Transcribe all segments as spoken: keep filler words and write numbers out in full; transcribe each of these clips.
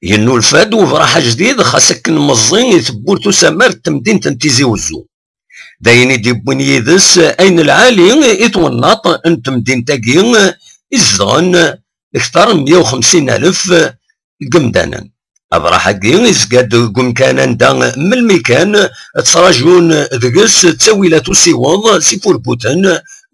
Yennulfa-d ubraḥ ajdid, xas akken meẓẓi, i tewwurt usamar n temdint n Tizi Wezzu. D ayen i d-yewwin yid-s ayen lɛali i twennaḍt n temdint-agi i zedɣen kter n meyya u xemsin alef n yemdanen. Abraḥ-agi izga-d deg umkan anda melmi kan ttraǧun deg-s ttawilat usiweḍ s ifurbuten,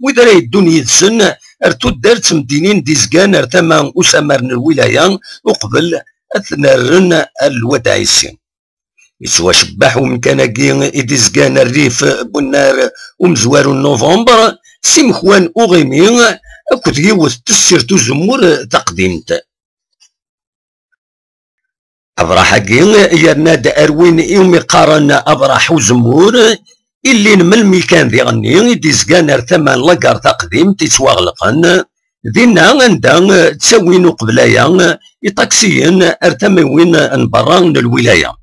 wid ara yeddun yid-sen ar tuddar d temdinin d-izgan ar tama usamar n lwilaya uqbel ad ten-rren ar Lwad Ɛisi. Yettwacebbeḥ umkan-agi i d-izgan rrif n unnar umezwaru n November s imekwan uɣimi akked yiwet tessirt uzemmur taqdimt. Abraḥ-agi yerna-d ar win iwumi qqaren Abraḥ Uzemmur, i llin melmi kan diɣenni i d-izgan ar tama n lagar taqdimt yettwaɣelqen, dinna anda ttawin uqbel aya iṭaksiyen ar tamiwin n berra n lwilaya.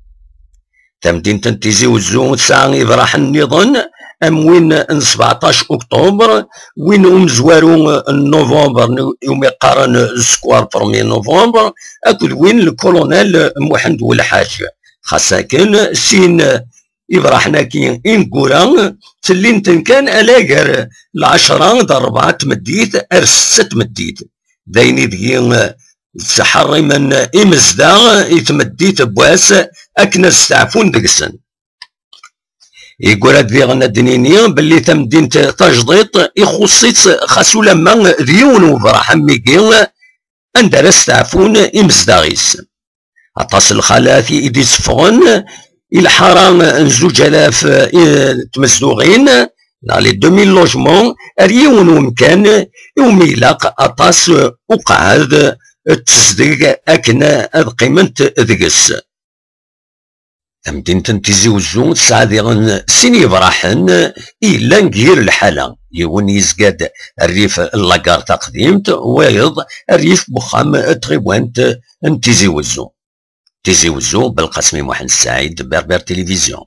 Tamdint n Tizi Wezzu tesɛa ibraḥen nniḍen, am win n sbeɛṭac ukṭuber, win umezwaru n november, n-, iwumi qqaren Square premier novembre, akked win n lkulunel Muḥend Welḥaǧ. Xas akken, sin ibraḥen-agi ineggura ttellin-ten kan ala gar lɛecṛa d ṛebɛa n tmeddit ar setta n tmeddit. D ayen i deg-i ttḥerrimen imezdaɣ i tmeddit n wass akken ad steɛfun deg-sen. Yeggura-d diɣen ad d-nini belli tamdint tajdiṭ ixuṣṣ-itt xas ulamma d yiwen ubraḥ am wigi anda ara steɛfun imezdaɣ-is. Aṭas n lxalat i d-itteffɣen i lḥara n zuǧ alaf n tmezduɣin, neɣ les deux mille logements, ar yiwen wemkan iwumi ilaq aṭas uqɛed d tezdeg akken ad qqiment deg-s. Tamdint n Tizi Wezzu tesɛa diɣen sin yebraḥen i yellan deg yir lḥala, yiwen yezga-d rrif n lagar taqdimt, wayeḍ rrif n wexxam n tɣiwant n Tizi Wezzu. Tizi Wezzu, Belqasmi Muḥend Saɛid, Berber Télévision.